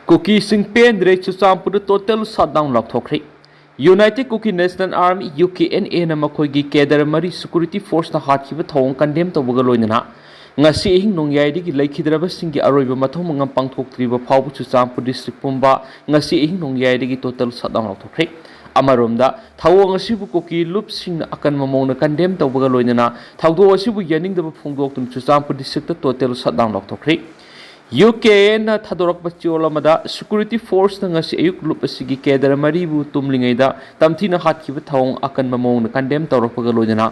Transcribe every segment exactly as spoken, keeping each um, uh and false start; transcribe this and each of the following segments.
ꯀꯨꯀꯤꯁꯤꯡ ꯄꯦꯟꯗ꯭ꯔꯦ, ꯆꯨꯔꯆꯥꯟꯄꯨꯔꯗ total shutdown ꯂꯥꯎꯊꯣꯛꯈ꯭ꯔꯦ꯫ United Kuki National Army, U K N A ꯅ ꯃꯈꯣꯏꯒꯤ cadre ꯃꯔꯤ security force ꯅ ꯍꯥꯠꯈꯤꯕ ꯊꯧꯑꯣꯡ condemn ꯇꯧꯕꯒ ꯂꯣꯏꯅꯅ ꯉꯁꯤ ꯑꯍꯤꯡ ꯅꯣꯡꯌꯥꯏꯗꯒꯤ ꯂꯩꯈꯤꯗ꯭ꯔꯕꯁꯤꯡꯒꯤ ꯑꯔꯣꯏꯕ ꯃꯊꯧ ꯃꯉꯝ ꯄꯥꯡꯊꯣꯛꯇ꯭ꯔꯤꯕ ꯐꯥꯎꯕ ꯆꯨꯔꯆꯥꯟꯄꯨꯔ district ꯄꯨꯝꯕ ꯉꯁꯤ ꯑꯍꯤꯡ ꯅꯣꯡꯌꯥꯏꯗꯒꯤ total shutdown ꯂꯥꯎꯊꯣꯛꯈ꯭ꯔꯦ꯫ ꯑꯃꯔꯣꯝꯗ, ꯊꯧꯑꯣꯡ ꯑꯁꯤꯕꯨ ꯀꯨꯀꯤ ꯂꯨꯞꯁꯤꯡꯅ ꯑꯀꯟꯕ ꯃꯑꯣꯡꯗ condemn ꯇꯧꯕꯒ ꯂꯣꯏꯅꯅ ꯊꯧꯗꯣꯛ ꯑꯁꯤꯕꯨ ꯌꯥꯅꯤꯡꯗꯕ ꯐꯣꯡꯗꯣꯛꯇꯨꯅ Churachandpur district total shutdown ꯂꯥꯎꯊꯣꯛꯈ꯭ꯔꯦ꯫ U K N A ꯅ ꯊꯥꯗꯣꯔꯛꯄ ꯆꯦꯔꯣꯜ ꯑꯃꯗ, security force ꯅ ꯉꯁꯤ ꯑꯌꯨꯛ ꯂꯨꯞ ꯑꯁꯤꯒꯤ cadre ꯃꯔꯤꯕꯨ ꯇꯨꯝꯂꯤꯉꯩꯗ ꯇꯝꯊꯤꯅ ꯍꯥꯠꯈꯤꯕ ꯊꯧꯑꯣꯡ ꯑꯀꯟꯕ ꯃꯑꯣꯡꯗ condemn ꯇꯧꯔꯛꯄꯒ ꯂꯣꯏꯅꯅ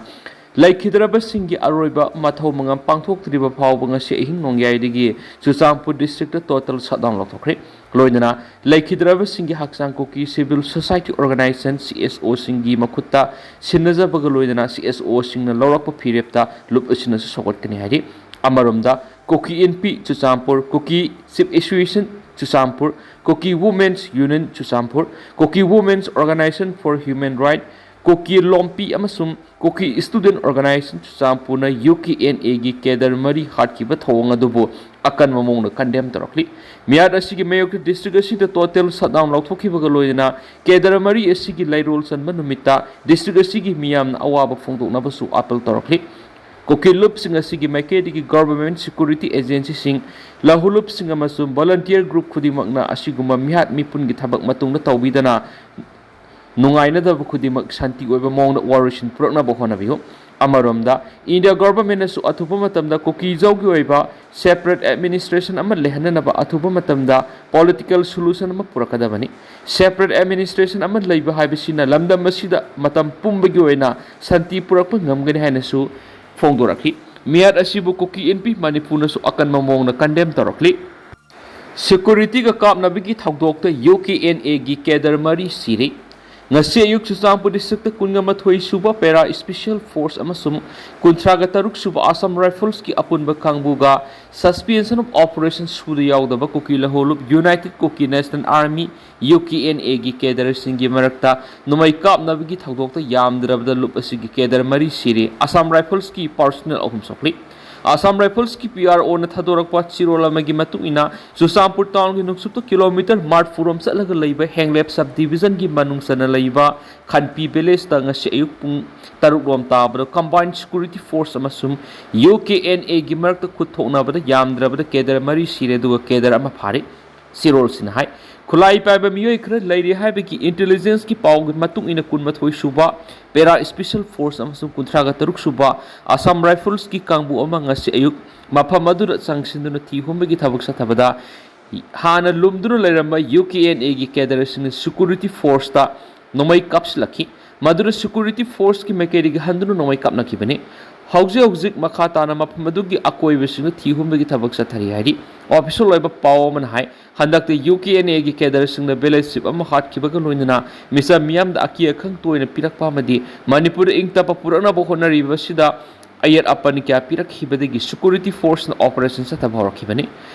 ꯂꯩꯈꯤꯗ꯭ꯔꯕꯁꯤꯡꯒꯤ ꯑꯔꯣꯏꯕ ꯃꯊꯧ ꯃꯉꯝ ꯄꯥꯡꯊꯣꯛꯇ꯭ꯔꯤꯕ ꯐꯥꯎꯕ ꯉꯁꯤ ꯑꯍꯤꯡ ꯅꯣꯡꯌꯥꯏꯗꯒꯤ ꯆꯨꯔꯆꯥꯟꯄꯨꯔ district total shutdown ꯂꯥꯎꯊꯣꯛꯈ꯭ꯔꯦ꯫ ꯂꯣꯏꯅꯅ ꯂꯩꯈꯤꯗ꯭ꯔꯕꯁꯤꯡꯒꯤ ꯍꯛꯆꯥꯡ ꯀꯨꯀꯤ civil society organization, C S O ꯁꯤꯡꯒꯤ ꯃꯈꯨꯠꯇ ꯁꯤꯟꯅꯖꯕꯒ ꯂꯣꯏꯅꯅ C S O ꯁꯤꯡꯅ ꯂꯧꯔꯛꯄ ꯐꯤꯔꯦꯞꯇ ꯂꯨꯞ ꯑꯁꯤꯅꯁꯨ ꯁꯧꯒꯠꯀꯅꯤ ꯍꯥꯏꯔꯤ꯫ ꯑꯃꯔꯣꯝꯗ, ꯀꯨꯀꯤ ꯏꯟꯄꯤ ꯆꯨꯔꯆꯥꯟꯄꯨꯔ, ꯀꯨꯀꯤ Chief Association Churachandpur, Kuki Women's Union Churachandpur, Kuki Women's Organization for Human Right, ꯀꯨꯀꯤ ꯂꯣꯝꯄꯤ ꯑꯃꯁꯨꯡ ꯀꯨꯀꯤ Student Organization ꯆꯨꯔꯆꯥꯟꯄꯨꯔꯅ U K N A ꯒꯤ cadre ꯃꯔꯤ ꯍꯥꯠꯈꯤꯕ ꯊꯧꯑꯣꯡ ꯑꯗꯨꯕꯨ ꯑꯀꯟꯕ ꯃꯑꯣꯡꯗ condemn ꯇꯧꯔꯛꯂꯤ꯫ ꯃꯤꯍꯥꯠ ꯑꯁꯤꯒꯤ ꯃꯥꯌꯣꯛꯇ district ꯑꯁꯤꯗ total shutdown ꯂꯥꯎꯊꯣꯛꯈꯤꯕꯒ ꯂꯣꯏꯅꯅ cadre ꯃꯔꯤ ꯑꯁꯤꯒꯤ ꯂꯩꯔꯣꯜ ꯆꯟꯕ ꯅꯨꯃꯤꯠꯇ district ꯑꯁꯤꯒꯤ ꯃꯤꯌꯥꯝꯅ ꯑꯋꯥꯕ ꯐꯣꯡꯗꯣꯛꯅꯕꯁꯨ appeal ꯇꯧꯔꯛꯂꯤ꯫ ꯀꯨꯀꯤ ꯂꯨꯞꯁꯤꯡ ꯑꯁꯤꯒꯤ ꯃꯥꯏꯀꯩꯗꯒꯤ government security agency ꯁꯤꯡ, ꯂꯧꯍꯨꯂꯨꯞꯁꯤꯡ ꯑꯃꯁꯨꯡ volunteer group ꯈꯨꯗꯤꯡꯃꯛꯅ ꯑꯁꯤꯒꯨꯝꯕ ꯃꯤꯍꯥꯠ ꯃꯤꯄꯨꯟꯒꯤ ꯊꯕꯛ ꯃꯇꯨꯡꯗ ꯇꯧꯕꯤꯗꯅ ꯅꯨꯡꯉꯥꯏꯅꯗꯕ ꯈꯨꯗꯤꯡꯃꯛ ꯁꯥꯟꯇꯤ ꯑꯣꯏꯕ ꯃꯑꯣꯡꯗ ꯋꯥꯔꯣꯏꯁꯤꯟ ꯄꯨꯔꯛꯅꯕ ꯍꯣꯠꯅꯕꯤꯌꯨ꯫ ꯑꯃꯔꯣꯝꯗ, India government ꯅꯁꯨ ꯑꯊꯨꯕ ꯃꯇꯝꯗ ꯀꯨꯀꯤꯖꯧꯒꯤ ꯑꯣꯏꯕ separate administration ꯑꯃ ꯂꯩꯍꯟꯅꯅꯕ ꯑꯊꯨꯕ ꯃꯇꯝꯗ political solution ꯑꯃ ꯄꯨꯔꯛꯀꯗꯕꯅꯤ꯫ Separate administration ꯑꯃ ꯂꯩꯕ ꯍꯥꯏꯕꯁꯤꯅ ꯂꯝꯗꯝ ꯑꯁꯤꯗ ꯃꯇꯝ ꯄꯨꯝꯕꯒꯤ ꯑꯣꯏꯅ ꯁꯥꯟꯇꯤ ꯄꯨꯔꯛꯄ ꯉꯝꯒꯅꯤ ꯍꯥꯏꯅꯁꯨ ꯐꯣꯡꯗꯣꯔꯛꯈꯤ꯫ ꯃꯤꯍꯥꯠ ꯑꯁꯤꯕꯨ ꯀꯨꯀꯤ ꯏꯟꯄꯤ ꯃꯅꯤꯄꯨꯔꯅꯁꯨ ꯑꯀꯟꯕ ꯃꯑꯣꯡꯗ condemn ꯇꯧꯔꯛꯂꯤ꯫ Security ꯒ ꯀꯥꯞꯅꯕꯒꯤ ꯊꯧꯗꯣꯛꯇ U K N A ꯒꯤ cadre ꯃꯔꯤ ꯁꯤꯔꯦ꯫ ꯉꯁꯤ ꯑꯌꯨꯛ ꯆꯨꯔꯆꯥꯟꯄꯨꯔ district ꯇ ꯀꯨꯟꯒ ꯃꯥꯊꯣꯏ ꯁꯨꯕ Para Special Force ꯑꯃꯁꯨꯡ ꯀꯨꯟꯊ꯭ꯔꯥꯒ ꯇꯔꯨꯛ ꯁꯨꯕ Assam Rifles ꯀꯤ ꯑꯄꯨꯟꯕ ꯀꯥꯡꯕꯨꯒ Suspension of Operation ꯁꯨꯗ ꯌꯥꯎꯗꯕ ꯀꯨꯀꯤ ꯂꯧꯍꯨꯂꯨꯞ United Kuki National Army, U K N A ꯒꯤ cadre ꯁꯤꯡꯒꯤ ꯃꯔꯛꯇ ꯅꯣꯡꯃꯩ ꯀꯥꯞꯅꯕꯒꯤ ꯊꯧꯗꯣꯛꯇ ꯌꯥꯝꯗ꯭ꯔꯕꯗ ꯂꯨꯞ ꯑꯁꯤꯒꯤ cadre ꯃꯔꯤ ꯁꯤꯔꯦ꯫ Assam Rifles ꯀꯤ personnel ꯑꯍꯨꯝ ꯁꯣꯛꯂꯤ꯫ ꯑꯁꯥꯝ ꯔꯥꯏꯐꯜꯁꯀꯤ ꯄꯤ ꯑꯥꯔ ꯑꯣꯅ ꯊꯥꯗꯣꯔꯛꯄ ꯆꯦꯔꯣꯜ ꯑꯃꯒꯤ ꯃꯇꯨꯡ ꯏꯟꯅ, ꯆꯨꯔꯆꯥꯟꯄꯨꯔ ꯇꯥꯎꯟꯒꯤ ꯅꯨꯡꯆꯨꯞꯇ ꯀꯤꯂꯣꯃꯤꯇꯔ ꯃꯔꯤꯐꯨ ꯔꯣꯝ ꯆꯠꯂꯒ ꯂꯩꯕ ꯍꯦꯡꯂꯦꯞ ꯁꯕ ꯗꯤꯕꯤꯖꯟꯒꯤ ꯃꯅꯨꯡ ꯆꯟꯅ ꯂꯩꯕ ꯈꯟꯄꯤ ꯚꯤꯂꯦꯖꯇ ꯉꯁꯤ ꯑꯌꯨꯛ ꯄꯨꯡ ꯇꯔꯨꯛ ꯔꯣꯝ ꯇꯥꯕꯗ ꯀꯝꯕꯥꯏꯟ ꯁꯦꯀ꯭ꯌꯨꯔꯤꯇꯤ ꯐꯣꯔꯁ ꯑꯃꯁꯨꯡ ꯌꯨ ꯀꯦ ꯑꯦꯟ ꯑꯦꯒꯤ ꯃꯔꯛꯇ ꯈꯨꯠ ꯊꯣꯛꯅꯕꯗ ꯌꯥꯝꯗ꯭ꯔꯕꯗ ꯀꯦꯗꯔ ꯃꯔꯤ ꯁꯤꯔꯦ, ꯑꯗꯨꯒ ꯀꯦꯗꯔ ꯑꯃ ꯐꯥꯔꯤ꯫ ꯆꯦꯔꯣꯜꯁꯤꯅ ꯍꯥꯏ, ꯈꯨꯠꯂꯥꯏ ꯄꯥꯏꯕ ꯃꯤꯑꯣꯏ ꯈꯔ ꯂꯩꯔꯤ ꯍꯥꯏꯕꯒꯤ ꯏꯟꯇꯦꯂꯤꯖꯦꯟꯁꯀꯤ ꯄꯥꯎꯒꯤ ꯃꯇꯨꯡ ꯏꯟꯅ, ꯀꯨꯟꯃꯥꯊꯣꯏ ꯁꯨꯕ ꯄꯦꯔꯥ ꯁ꯭ꯄꯦꯁꯦꯜ ꯐꯣꯔꯁ ꯑꯃꯁꯨꯡ ꯀꯨꯟꯊ꯭ꯔꯥꯒ ꯇꯔꯨꯛ ꯁꯨꯕ ꯑꯁꯥꯝ ꯔꯥꯏꯐꯜꯁꯀꯤ ꯀꯥꯡꯕꯨ ꯑꯃ ꯉꯁꯤ ꯑꯌꯨꯛ ꯃꯐꯝ ꯑꯗꯨꯗ ꯆꯪꯁꯤꯟꯗꯨꯅ ꯊꯤ ꯍꯨꯝꯕꯒꯤ ꯊꯕꯛ ꯆꯠꯊꯕꯗ, ꯍꯥꯟꯅ ꯂꯨꯝꯗꯨꯅ ꯂꯩꯔꯝꯕ ꯌꯨ ꯀꯦ ꯑꯦꯟ ꯑꯦꯒꯤ ꯀꯦꯗꯔꯁꯤꯡꯅ ꯁꯦꯀ꯭ꯌꯨꯔꯤꯇꯤ ꯐꯣꯔꯁꯇ ꯅꯣꯡꯃꯩ ꯀꯥꯞꯁꯤꯜꯂꯛꯈꯤ꯫ ꯃꯗꯨꯅ ꯁꯦꯀ꯭ꯌꯨꯔꯤꯇꯤ ꯐꯣꯔꯁꯀꯤ ꯃꯥꯏꯀꯩꯗꯒꯤ ꯍꯟꯗꯨꯅ ꯅꯣꯡꯃꯩ ꯀꯥꯞꯅꯈꯤꯕꯅꯤ꯫ ꯍꯧꯖꯤꯛ ꯍꯧꯖꯤꯛ ꯃꯈꯥ ꯇꯥꯅ ꯃꯐꯝ ꯑꯗꯨꯒꯤ ꯑꯀꯣꯏꯕꯁꯤꯡꯗ ꯊꯤ ꯍꯨꯝꯕꯒꯤ ꯊꯕꯛ ꯆꯠꯊꯔꯤ ꯍꯥꯏꯔꯤ꯫ ꯑꯣꯐꯤꯁꯤꯌꯦꯜ ꯑꯣꯏꯕ ꯄꯥꯎ ꯑꯃꯅ ꯍꯥꯏ, ꯍꯟꯗꯛꯇ ꯌꯨ ꯀꯦ ꯑꯦꯟ ꯑꯦꯒꯤ ꯀꯦꯗꯔꯁꯤꯡꯅ ꯚꯤꯂꯦꯖ ꯆꯤꯐ ꯑꯃ ꯍꯥꯠꯈꯤꯕꯒ ꯂꯣꯏꯅꯅ ꯃꯤꯆꯝ ꯃꯤꯌꯥꯝꯗ ꯑꯀꯤ ꯑꯈꯪ ꯇꯣꯏꯅ ꯄꯤꯔꯛꯄ ꯑꯃꯗꯤ ꯃꯅꯤꯄꯨꯔꯗ ꯏꯪ ꯇꯞꯄ ꯄꯨꯔꯛꯅꯕ ꯍꯣꯠꯅꯔꯤꯕꯁꯤꯗ ꯑꯌꯦꯠ ꯑꯄꯟ ꯀꯌꯥ ꯄꯤꯔꯛꯈꯤꯕꯗꯒꯤ ꯁꯦꯀ꯭ꯌꯨꯔꯤꯇꯤ ꯐꯣꯔꯁꯅ ꯑꯣꯄꯔꯦꯁꯟ ꯆꯠꯊꯕ ꯍꯧꯔꯛꯈꯤꯕꯅꯤ꯫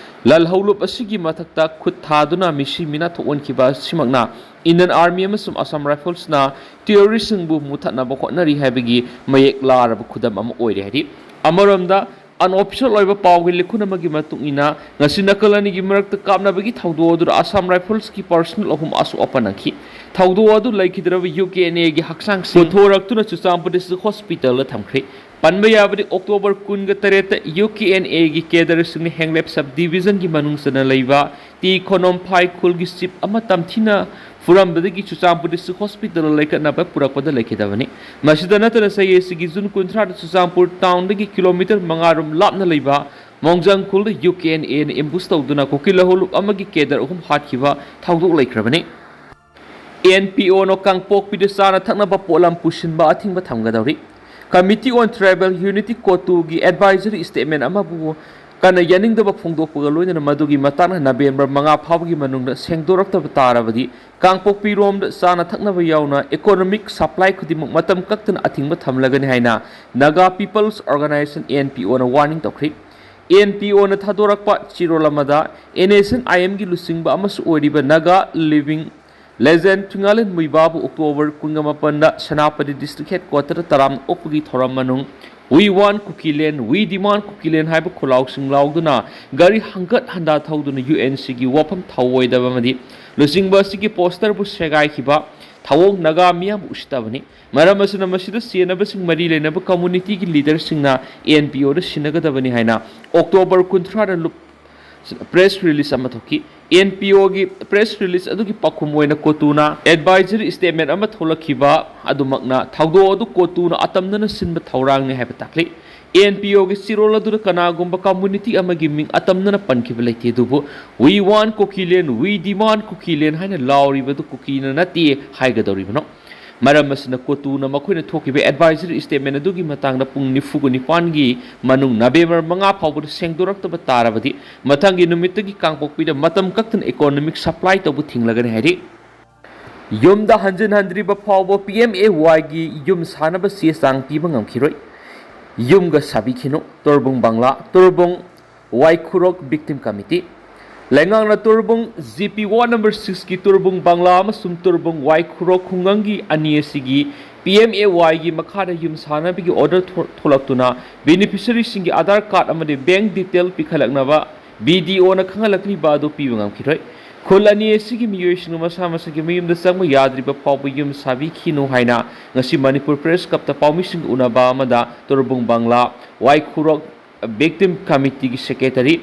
ꯂꯜꯍꯧꯂꯨꯞ ꯑꯁꯤꯒꯤ ꯃꯊꯛꯇ ꯈꯨꯠ ꯊꯥꯗꯨꯅ ꯃꯤꯁꯤ ꯃꯤꯅꯥ ꯊꯣꯛꯍꯟꯈꯤꯕ ꯑꯁꯤꯃꯛꯅ ꯏꯟꯗꯤꯌꯟ ꯑꯥꯔꯃꯤ ꯑꯃꯁꯨꯡ ꯑꯁꯥꯝ ꯔꯥꯏꯐꯜꯁꯅ ꯇꯦꯔꯣꯔꯤꯁꯁꯤꯡꯕꯨ ꯃꯨꯊꯠꯅꯕ ꯍꯣꯠꯅꯔꯤ ꯍꯥꯏꯕꯒꯤ ꯃꯌꯦꯛ ꯂꯥꯔꯕ ꯈꯨꯗꯝ ꯑꯃ ꯑꯣꯏꯔꯦ ꯍꯥꯏꯔꯤ꯫ ꯑꯃꯔꯣꯝꯗ, ꯑꯟꯑꯣꯐꯤꯁꯤꯌꯦꯜ ꯑꯣꯏꯕ ꯄꯥꯎꯒꯤ ꯂꯤꯈꯨꯟ ꯑꯃꯒꯤ ꯃꯇꯨꯡ ꯏꯟꯅ, ꯉꯁꯤ ꯅꯥꯀꯜ ꯑꯅꯤꯒꯤ ꯃꯔꯛꯇ ꯀꯥꯞꯅꯕꯒꯤ ꯊꯧꯗꯣꯛ ꯑꯗꯨꯗ ꯑꯁꯥꯝ ꯔꯥꯏꯐꯜꯁꯀꯤ ꯄꯔꯁꯅꯦꯜ ꯑꯍꯨꯝ ꯑꯁꯣꯛ ꯑꯄꯟ ꯅꯪꯈꯤ꯫ ꯊꯧꯗꯣꯛ ꯑꯗꯨ ꯂꯩꯈꯤꯗ꯭ꯔꯕ ꯌꯨ ꯀꯦ ꯑꯦꯟ ꯑꯦꯒꯤ ꯍꯛꯆꯥꯡꯁꯤꯡ ꯄꯨꯊꯣꯔꯛꯇꯨꯅ ꯆꯨꯔꯆꯥꯟꯄꯨꯔ ꯗꯤꯁꯇ꯭ꯔꯤꯛ ꯍꯣꯁꯄꯤꯇꯥꯜꯗ ꯊꯝꯈ꯭ꯔꯦ꯫ ꯄꯟꯕ ꯌꯥꯕꯗꯤ, ꯑꯣꯛꯇꯣꯕꯔ ꯀꯨꯟꯒ ꯇꯔꯦꯠꯇ ꯌꯨ ꯀꯦ ꯑꯦꯟ ꯑꯦꯒꯤ ꯀꯦꯗꯔꯁꯤꯡꯅ ꯍꯦꯡꯂꯦꯞ ꯁꯕ ꯗꯤꯕꯤꯖꯟꯒꯤ ꯃꯅꯨꯡ ꯆꯟꯅ ꯂꯩꯕ ꯇꯤ ꯈꯣꯅꯣꯝꯐꯥꯏ ꯈꯨꯜꯒꯤ ꯆꯤꯐ ꯑꯃ ꯇꯝꯊꯤꯅ ꯐꯨꯔꯝꯕꯗꯒꯤ ꯆꯨꯔꯆꯥꯟꯄꯨꯔ ꯗꯤꯁꯇ꯭ꯔꯤꯛ ꯍꯣꯁꯄꯤꯇꯥꯜꯗ ꯂꯩꯈꯠꯅꯕ ꯄꯨꯔꯛꯄꯗ ꯂꯩꯈꯤꯗꯕꯅꯤ꯫ ꯃꯁꯤꯗ ꯅꯠꯇꯅ, ꯆꯍꯤ ꯑꯁꯤꯒꯤ ꯖꯨꯟ ꯀꯨꯟꯊ꯭ꯔꯥꯗ ꯆꯨꯔꯆꯥꯟꯄꯨꯔ ꯇꯥꯎꯟꯗꯒꯤ ꯀꯤꯂꯣꯃꯤꯇꯔ ꯃꯉꯥ ꯔꯣꯝ ꯂꯥꯞꯅ ꯂꯩꯕ ꯃꯣꯡꯖꯥꯡ ꯈꯨꯜꯗ ꯌꯨ ꯀꯦ ꯑꯦꯟ ꯑꯦꯅ ꯑꯦꯝꯕꯨꯁ ꯇꯧꯗꯨꯅ ꯀꯨꯀꯤ ꯂꯍꯧꯂꯨꯞ ꯑꯃꯒꯤ ꯀꯦꯗꯔ ꯑꯍꯨꯝ ꯍꯥꯠꯈꯤꯕ ꯊꯧꯗꯣꯛ ꯂꯩꯈ꯭ꯔꯕꯅꯤ꯫ ꯑꯦꯟ ꯄꯤ ꯑꯣꯅ ꯀꯥꯡꯄꯣꯛꯄꯤꯗ ꯆꯥꯅ ꯊꯛꯅꯕ ꯄꯣꯠꯂꯝ ꯄꯨꯁꯤꯟꯕ ꯑꯊꯤꯡꯕ ꯊꯝꯒꯗꯧꯔꯤ꯫ Committee on Tribal Unity, ꯀꯣꯇꯨꯒꯤ ꯑꯦꯗꯚꯥꯏꯖꯔꯤ ꯁ꯭ꯇꯦꯠꯃꯦꯟ ꯑꯃꯕꯨ ꯀꯟꯅ ꯌꯥꯅꯤꯡꯗꯕ ꯐꯣꯡꯗꯣꯛꯄꯒ ꯂꯣꯏꯅꯅ ꯃꯗꯨꯒꯤ ꯃꯇꯥꯡꯗ ꯅꯕꯦꯝꯕꯔ ꯃꯉꯥ ꯐꯥꯎꯕꯒꯤ ꯃꯅꯨꯡꯗ ꯁꯦꯡꯗꯣꯔꯛꯇꯕ ꯇꯥꯔꯕꯗꯤ ꯀꯥꯡꯄꯣꯛꯄꯤꯔꯣꯝꯗ ꯆꯥꯅ ꯊꯛꯅꯕ ꯌꯥꯎꯅ ꯏꯀꯣꯅꯣꯃꯤꯛ ꯁꯄ꯭ꯂꯥꯏ ꯈꯨꯗꯤꯡꯃꯛ ꯃꯇꯝ ꯀꯛꯇꯅ ꯑꯊꯤꯡꯕ ꯊꯝꯂꯒꯅꯤ ꯍꯥꯏꯅ Naga People's Organisation, N P ꯑꯣꯅ ꯋꯥꯔꯅꯤꯡ ꯇꯧꯈ꯭ꯔꯤ꯫ ꯑꯦꯟ ꯄꯤ ꯑꯣꯅ ꯊꯥꯗꯣꯔꯛꯄ ꯆꯦꯔꯣꯜ ꯑꯃꯗ ꯑꯦꯟ ꯑꯦꯁ ꯑꯦꯟ ꯑꯥꯏ ꯑꯦꯝꯒꯤ ꯂꯨꯆꯤꯡꯕ ꯑꯃꯁꯨ ꯑꯣꯏꯔꯤꯕ Naga Living Legend ꯊꯨꯡꯉꯥꯂꯦꯟ ꯃꯨꯏꯕꯥꯕꯨ ꯑꯣꯛꯇꯣꯕꯔ ꯀꯨꯟꯒ ꯃꯥꯄꯟꯗ ꯁꯦꯅꯥꯄꯇꯤ ꯗꯤꯁꯇ꯭ꯔꯤꯛ ꯍꯦꯗꯀ꯭ꯋꯥꯇꯔꯗ ꯇꯔꯥꯝꯅ ꯑꯣꯛꯄꯒꯤ ꯊꯧꯔꯝ ꯃꯅꯨꯡ "We want Kukiland, we demand Kukiland" ꯍꯥꯏꯕ ꯈꯨꯂꯥꯎꯁꯤꯡ ꯂꯥꯎꯗꯨꯅ ꯒꯥꯔꯤ ꯍꯪꯒꯠ ꯍꯟꯗꯥ ꯊꯧꯗꯨꯅ ꯌꯨ ꯑꯦꯟ ꯁꯤꯒꯤ ꯋꯥꯐꯝ ꯊꯧꯑꯣꯏꯗꯕ ꯑꯃꯗꯤ ꯂꯨꯆꯤꯡꯕ ꯑꯁꯤꯒꯤ ꯄꯣꯁꯇꯔꯕꯨ ꯁꯦꯒꯥꯏꯈꯤꯕ ꯊꯧꯑꯣꯡ ꯅꯥꯒꯥ ꯃꯤꯌꯥꯝꯕꯨ ꯎꯁꯤꯠꯇꯕꯅꯤ꯫ ꯃꯔꯝ ꯑꯁꯤꯅ ꯃꯁꯤꯗ ꯆꯦꯟꯅꯕꯁꯤꯡ ꯃꯔꯤ ꯂꯩꯅꯕ ꯀꯝꯃꯨꯅꯤꯇꯤꯒꯤ ꯂꯤꯗꯔꯁꯤꯡꯅ ꯑꯦꯟ ꯄꯤ ꯑꯣꯗ ꯁꯤꯟꯅꯒꯗꯕꯅꯤ ꯍꯥꯏꯅ ꯑꯣꯛꯇꯣꯕꯔ ꯀꯨꯟꯊ꯭ꯔꯥꯗ ꯂꯨꯞ-, ꯄ꯭ꯔꯦꯁ ꯔꯤꯂꯤꯁ ꯑꯃ ꯊꯣꯛꯈꯤ꯫ ꯑꯦꯟ ꯄꯤ ꯑꯣꯒꯤ ꯄ꯭ꯔꯦꯁ ꯔꯤꯂꯤꯁ ꯑꯗꯨꯒꯤ ꯄꯥꯎꯈꯨꯝ ꯑꯣꯏꯅ ꯀꯣꯇꯨꯅ ꯑꯦꯗꯚꯥꯏꯖꯔꯤ ꯁ꯭ꯇꯦꯠꯃꯦꯟ ꯑꯃ ꯊꯣꯛꯂꯛꯈꯤꯕ ꯑꯗꯨꯃꯛꯅ ꯊꯧꯗꯣꯛ ꯑꯗꯨ ꯀꯣꯇꯨꯅ ꯑꯇꯝꯅꯅ ꯁꯤꯟꯕ ꯊꯧꯔꯥꯡꯅꯤ ꯍꯥꯏꯕ ꯇꯥꯛꯂꯤ꯫ ꯑꯦꯟ ꯄꯤ ꯑꯣꯒꯤ ꯆꯦꯔꯣꯜ ꯑꯗꯨꯗ ꯀꯅꯥꯒꯨꯝꯕ ꯀꯝꯃꯨꯅꯤꯇꯤ ꯑꯃꯒꯤ ꯃꯤꯡ ꯑꯇꯝꯅꯅ ꯄꯟꯈꯤꯕ ꯂꯩꯇꯦ, ꯑꯗꯨꯕꯨ "We want Kukiland, we demand Kukiland" ꯍꯥꯏꯅ ꯂꯥꯎꯔꯤꯕꯗꯨ ꯀꯨꯀꯤꯅ ꯅꯠꯇꯦ ꯍꯥꯏꯒꯗꯧꯔꯤꯕꯅꯣ? ꯃꯔꯝ ꯑꯁꯤꯅ ꯀꯣꯇꯨꯅ ꯃꯈꯣꯏꯅ ꯊꯣꯛꯈꯤꯕ ꯑꯦꯗꯚꯥꯏꯖꯔꯤ ꯁ꯭ꯇꯦꯠꯃꯦꯟ ꯑꯗꯨꯒꯤ ꯃꯇꯥꯡꯗ ꯄꯨꯡ ꯅꯤꯐꯨꯒ ꯅꯤꯄꯥꯟꯒꯤ ꯃꯅꯨꯡ ꯅꯕꯦꯝꯕꯔ ꯃꯉꯥ ꯐꯥꯎꯕꯗ ꯁꯦꯡꯗꯣꯔꯛꯇꯕ ꯇꯥꯔꯕꯗꯤ ꯃꯊꯪꯒꯤ ꯅꯨꯃꯤꯠꯇꯒꯤ ꯀꯥꯡꯄꯣꯛꯄꯤꯗ ꯃꯇꯝ ꯀꯛꯇꯅ ꯏꯀꯣꯅꯣꯃꯤꯛ ꯁꯄ꯭ꯂꯥꯏ ꯇꯧꯕ ꯊꯤꯡꯂꯒꯅꯤ ꯍꯥꯏꯔꯤ꯫ ꯌꯨꯝꯗ ꯍꯟꯖꯤꯟ ꯍꯟꯗ꯭ꯔꯤꯕ ꯐꯥꯎꯕ ꯄꯤ ꯑꯦꯝ ꯑꯦ ꯋꯥꯏꯒꯤ ꯌꯨꯝ ꯁꯥꯅꯕ ꯆꯦ ꯆꯥꯡ ꯄꯤꯕ ꯉꯝꯈꯤꯔꯣꯏ꯫ ꯌꯨꯝꯒ ꯁꯥꯕꯤꯈꯤꯅꯨ, ꯇꯣꯔꯕꯨꯡ ꯕꯪꯂꯥ, ꯇꯣꯔꯕꯨꯡ ꯋꯥꯏꯈꯨꯔꯣꯛ ꯚꯤꯛꯇꯤꯝ ꯀꯃꯤꯇꯤ꯫ ꯂꯩꯉꯥꯛꯅ ꯇꯣꯔꯕꯨꯡ ꯖꯤ ꯄꯤ ꯋꯥꯔꯗ ꯅꯝꯕꯔ ꯁꯤꯛꯁꯀꯤ ꯇꯣꯔꯕꯨꯡ ꯕꯪꯂꯥ ꯑꯃꯁꯨꯡ ꯇꯣꯔꯕꯨꯡ ꯋꯥꯏꯈꯨꯔꯣꯛ ꯈꯨꯡꯒꯪꯒꯤ ꯑꯅꯤ ꯑꯁꯤꯒꯤ ꯄꯤ ꯑꯦꯝ ꯑꯦ ꯋꯥꯏꯒꯤ ꯃꯈꯥꯗ ꯌꯨꯝ ꯁꯥꯅꯕꯒꯤ ꯑꯣꯔꯗꯔ ꯊꯣ-, ꯊꯣꯛꯂꯛꯇꯨꯅ ꯕꯦꯅꯤꯐꯤꯁꯔꯤꯁꯤꯡꯒꯤ ꯑꯥꯙꯥꯔ ꯀꯥꯔꯗ ꯑꯃꯗꯤ ꯕꯦꯡ ꯗꯤꯇꯦꯜ ꯄꯤꯈꯠꯂꯛꯅꯕ ꯕꯤ ꯗꯤ ꯑꯣꯅ ꯈꯪꯍꯜꯂꯛꯂꯤꯕ ꯑꯗꯨ ꯄꯤꯕ ꯉꯝꯈꯤꯔꯣꯏ꯫ ꯈꯨꯜ ꯑꯅꯤ ꯑꯁꯤꯒꯤ ꯃꯤꯑꯣꯏꯁꯤꯡꯅ ꯃꯁꯥ ꯃꯁꯥꯒꯤ ꯃꯌꯨꯝꯗ ꯆꯪꯕ ꯌꯥꯗ꯭ꯔꯤꯕ ꯐꯥꯎꯕ ꯌꯨꯝ ꯁꯥꯕꯤꯈꯤꯅꯨ ꯍꯥꯏꯅ ꯉꯁꯤ ꯃꯅꯤꯄꯨꯔ ꯄ꯭ꯔꯦꯁ ꯀ꯭ꯂꯕꯇ ꯄꯥꯎꯃꯤꯁꯤꯡꯒ ꯎꯅꯕ ꯑꯃꯗ ꯇꯣꯔꯕꯨꯡ ꯕꯪꯂꯥ ꯋꯥꯏꯈꯨꯔꯣꯛ ꯚꯤꯛꯇꯤꯝ ꯀꯃꯤꯇꯤꯒꯤ ꯁꯦꯀ꯭ꯔꯦꯇꯔꯤ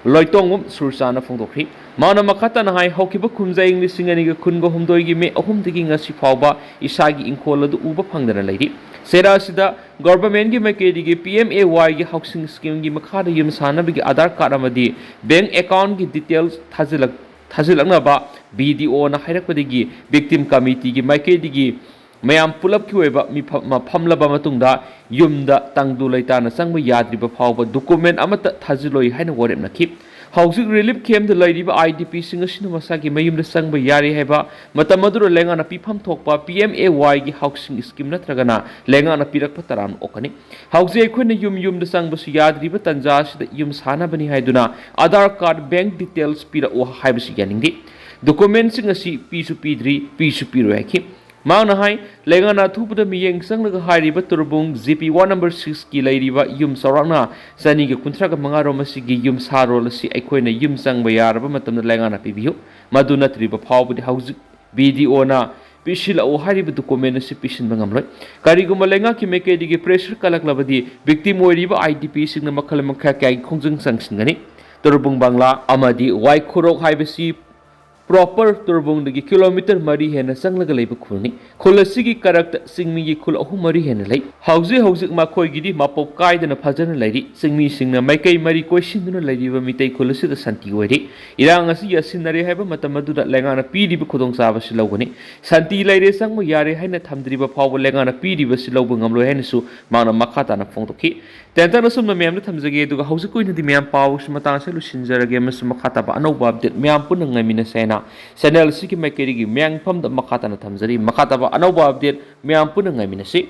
ꯂꯣꯏꯇꯣꯡꯉꯨꯝ ꯁꯨꯔꯆꯥꯅ ꯐꯣꯡꯗꯣꯛꯈꯤ꯫ ꯃꯥꯅ ꯃꯈꯥ ꯇꯥꯅ ꯍꯥꯏ, ꯍꯧꯈꯤꯕ ꯀꯨꯝꯖꯥ ꯏꯪ ꯂꯤꯁꯤꯡ ꯑꯅꯤꯒ ꯀꯨꯟꯒ ꯍꯨꯝꯗꯣꯏꯒꯤ ꯃꯦ ꯑꯍꯨꯝꯗꯒꯤ ꯉꯁꯤ ꯐꯥꯎꯕ ꯏꯁꯥꯒꯤ ꯏꯪꯈꯣꯜ ꯑꯗꯨ ꯎꯕ ꯐꯪꯗꯅ ꯂꯩꯔꯤ꯫ ꯆꯩꯔꯥ ꯑꯁꯤꯗ ꯒꯣꯚꯔꯟꯃꯦꯟꯠꯀꯤ ꯃꯥꯏꯀꯩꯗꯒꯤ ꯄꯤ ꯑꯦꯝ ꯑꯦ ꯋꯥꯏꯒꯤ ꯍꯥꯎꯁꯤꯡ ꯁ꯭ꯀꯤꯝꯒꯤ ꯃꯈꯥꯗ ꯌꯨꯝ ꯁꯥꯅꯕꯒꯤ ꯑꯥꯙꯥꯔ ꯀꯥꯔꯗ ꯑꯃꯗꯤ ꯕꯦꯡꯛ ꯑꯦꯀꯥꯎꯟꯠꯀꯤ ꯗꯤꯇꯦꯜꯁ ꯊꯥꯖꯤꯜꯂꯛ-, ꯊꯥꯖꯤꯜꯂꯛꯅꯕ ꯕꯤ ꯗꯤ ꯑꯣꯅ ꯍꯥꯏꯔꯛꯄꯗꯒꯤ ꯚꯤꯛꯇꯤꯝ ꯀꯃꯤꯇꯤꯒꯤ ꯃꯥꯏꯀꯩꯗꯒꯤ ꯃꯌꯥꯝ ꯄꯨꯂꯞꯀꯤ ꯑꯣꯏꯕ ꯃꯤꯐꯝ ꯑꯃ ꯐꯝꯂꯕ ꯃꯇꯨꯡꯗ ꯌꯨꯝꯗ ꯇꯪꯗꯨ ꯂꯩꯇꯥꯅ ꯆꯪꯕ ꯌꯥꯗ꯭ꯔꯤꯕ ꯐꯥꯎꯕ ꯗꯣꯀꯨꯃꯦꯟꯠ ꯑꯃꯠꯇ ꯊꯥꯖꯤꯜꯂꯣꯏ ꯍꯥꯏꯅ ꯋꯥꯔꯦꯞꯅꯈꯤ꯫ ꯍꯧꯖꯤꯛ ꯔꯤꯂꯤꯐ ꯀꯦꯝꯞꯇ ꯂꯩꯔꯤꯕ ꯑꯥꯏ ꯗꯤ ꯄꯤꯁꯤꯡ ꯑꯁꯤꯅ ꯃꯁꯥꯒꯤ ꯃꯌꯨꯝꯗ ꯆꯪꯕ ꯌꯥꯔꯦ ꯍꯥꯏꯕ ꯃꯇꯝ ꯑꯗꯨꯗ ꯂꯩꯉꯥꯛꯅ ꯄꯤꯐꯝ ꯊꯣꯛꯄ ꯄꯤ ꯑꯦꯝ ꯑꯦ ꯋꯥꯏꯒꯤ ꯍꯥꯎꯁꯤꯡ ꯁ꯭ꯀꯤꯝ ꯅꯠꯇ꯭ꯔꯒꯅ ꯂꯩꯉꯥꯛꯅ ꯄꯤꯔꯛꯄ ꯇꯔꯥꯝꯅ ꯑꯣꯛꯀꯅꯤ꯫ ꯍꯧꯖꯤꯛ ꯑꯩꯈꯣꯏꯅ ꯌꯨꯝ ꯌꯨꯝꯗ ꯆꯪꯕꯁꯨ ꯌꯥꯗ꯭ꯔꯤꯕ ꯇꯟꯖꯥ ꯑꯁꯤꯗ ꯌꯨꯝ ꯁꯥꯅꯕꯅꯤ ꯍꯥꯏꯗꯨꯅ ꯑꯥꯙꯥꯔ ꯀꯥꯔꯗ, ꯕꯦꯡꯛ ꯗꯤꯇꯦꯜꯁ ꯄꯤꯔꯛꯎ ꯍꯥꯏꯕꯁꯤ ꯌꯥꯅꯤꯡꯗꯦ꯫ ꯗꯣꯀꯨꯃꯦꯟꯠꯁꯤꯡ ꯑꯁꯤ ꯄꯤꯁꯨ ꯄꯤꯗ꯭ꯔꯤ, ꯄꯤꯁꯨ ꯄꯤꯔꯣꯏ ꯍꯥꯏꯈꯤ꯫ ꯃꯍꯥꯛꯅ ꯍꯥꯏ, ꯂꯩꯉꯥꯛꯅ ꯑꯊꯨꯕꯗ ꯃꯤꯠꯌꯦꯡ ꯆꯪꯂꯒ ꯍꯥꯏꯔꯤꯕ ꯇꯣꯔꯕꯨꯡ ꯖꯤ ꯄꯤ ꯋꯥꯔꯗ ꯅꯝꯕꯔ ꯁꯤꯛꯁꯀꯤ ꯂꯩꯔꯤꯕ ꯌꯨꯝ ꯆꯥꯎꯔꯥꯛꯅ ꯆꯅꯤꯒ ꯀꯨꯟꯊ꯭ꯔꯥꯒ ꯃꯉꯥ ꯔꯣꯝ ꯑꯁꯤꯒꯤ ꯌꯨꯝ ꯁꯥꯔꯣꯜ ꯑꯁꯤ ꯑꯩꯈꯣꯏꯅ ꯌꯨꯝ ꯆꯪꯕ ꯌꯥꯔꯕ ꯃꯇꯝꯗ ꯂꯩꯉꯥꯛꯅ ꯄꯤꯕꯤꯌꯨ꯫ ꯃꯗꯨ ꯅꯠꯇ꯭ꯔꯤꯕ ꯐꯥꯎꯕꯗꯤ ꯍꯧꯖꯤꯛ ꯕꯤ ꯗꯤ ꯑꯣꯅ ꯄꯤꯁꯤꯜꯂꯛꯎ ꯍꯥꯏꯔꯤꯕ ꯗꯣꯀꯨꯃꯦꯟ ꯑꯁꯤ ꯄꯤꯁꯤꯟꯕ ꯉꯝꯂꯣꯏ꯫ ꯀꯔꯤꯒꯨꯝꯕ ꯂꯩꯉꯥꯛꯀꯤ ꯃꯥꯏꯀꯩꯗꯒꯤ ꯄ꯭ꯔꯦꯁꯔ ꯀꯜꯂꯛꯂꯕꯗꯤ ꯚꯤꯛꯇꯤꯝ ꯑꯣꯏꯔꯤꯕ ꯑꯥꯏ ꯗꯤ ꯄꯤꯁꯤꯡꯅ ꯃꯈꯜ ꯃꯈꯥ ꯀꯌꯥꯒꯤ ꯈꯣꯡꯖꯪ ꯆꯪꯁꯤꯟꯒꯅꯤ꯫ ꯇꯣꯔꯕꯨꯡ ꯕꯪꯂꯥ ꯑꯃꯗꯤ ꯋꯥꯏꯈꯣꯔꯣꯛ ꯍꯥꯏꯕꯁꯤ ꯄ꯭ꯔꯣꯄꯔ ꯇꯣꯔꯕꯨꯡꯗꯒꯤ ꯀꯤꯂꯣꯃꯤꯇꯔ ꯃꯔꯤ ꯍꯦꯟꯅ ꯆꯪꯂꯒ ꯂꯩꯕ ꯈꯨꯜꯅꯤ꯫ ꯈꯨꯜ ꯑꯁꯤꯒꯤ ꯀꯔꯛꯇ ꯆꯤꯡꯃꯤꯒꯤ ꯈꯨꯜ ꯑꯍꯨꯝ ꯃꯔꯤ ꯍꯦꯟꯅ ꯂꯩ꯫ ꯍꯧꯖꯤꯛ ꯍꯧꯖꯤꯛ ꯃꯈꯣꯏꯒꯤꯗꯤ ꯃꯄꯣꯞ ꯀꯥꯏꯗꯅ ꯐꯖꯅ ꯂꯩꯔꯤ꯫ ꯆꯤꯡꯃꯤꯁꯤꯡꯅ ꯃꯥꯏꯀꯩ ꯃꯔꯤ ꯀꯣꯏꯁꯤꯟꯗꯨꯅ ꯂꯩꯔꯤꯕ ꯃꯤꯇꯩ ꯈꯨꯜ ꯑꯁꯤꯗ ꯁꯥꯟꯇꯤ ꯑꯣꯏꯔꯤ꯫ ꯏꯔꯥꯡ ꯑꯁꯤ ꯌꯥꯁꯤꯟꯅꯔꯦ ꯍꯥꯏꯕ ꯃꯇꯝ ꯑꯗꯨꯗ ꯂꯩꯉꯥꯛꯅ ꯄꯤꯔꯤꯕ ꯈꯨꯗꯣꯡꯆꯥꯕꯁꯤ ꯂꯧꯒꯅꯤ꯫ ꯁꯥꯟꯇꯤ ꯂꯩꯔꯦ, ꯆꯪꯕ ꯌꯥꯔꯦ ꯍꯥꯏꯅ ꯊꯝꯗ꯭ꯔꯤꯕ ꯐꯥꯎꯕ ꯂꯩꯉꯥꯛꯅ ꯄꯤꯔꯤꯕꯁꯤ ꯂꯧꯕ ꯉꯝꯂꯣꯏ ꯍꯥꯏꯅꯁꯨ ꯃꯍꯥꯛꯅ ꯃꯈꯥ ꯇꯥꯅ ꯐꯣꯡꯗꯣꯛꯈꯤ꯫ ꯇꯦꯟꯇꯛꯅ ꯁꯨꯝꯅ ꯃꯌꯥꯝꯗ ꯊꯝꯖꯒꯦ, ꯑꯗꯨꯒ ꯍꯧꯖꯤꯛꯀꯤ ꯑꯣꯏꯅꯗꯤ ꯃꯌꯥꯝ ꯄꯥꯎꯁꯤ ꯃꯇꯥꯡ ꯑꯁꯤꯗ ꯂꯣꯏꯁꯤꯟꯖꯔꯒꯦ ꯑꯃꯁꯨꯡ ꯃꯈꯥ ꯇꯥꯕ ꯑꯅꯧꯕ ꯑꯞꯗꯦꯠ ꯃꯌꯥꯝ ꯄꯨꯟꯅ ꯉꯥꯏꯃꯤꯟꯅꯁꯦ ꯍꯥꯏꯅ ꯆꯦꯅꯦꯜ ꯑꯁꯤꯒꯤ ꯃꯥꯏꯀꯩꯗꯒꯤ ꯃꯌꯥꯝꯒꯤ ꯃꯐꯝꯗ ꯃꯈꯥ ꯇꯥꯅ ꯊꯝꯖꯔꯤ꯫ ꯃꯈꯥ ꯇꯥꯕ ꯑꯅꯧꯕ ꯑꯞꯗꯦꯠ ꯃꯌꯥꯝ ꯄꯨꯟꯅ ꯉꯥꯏꯃꯤꯟꯅꯁꯤ꯫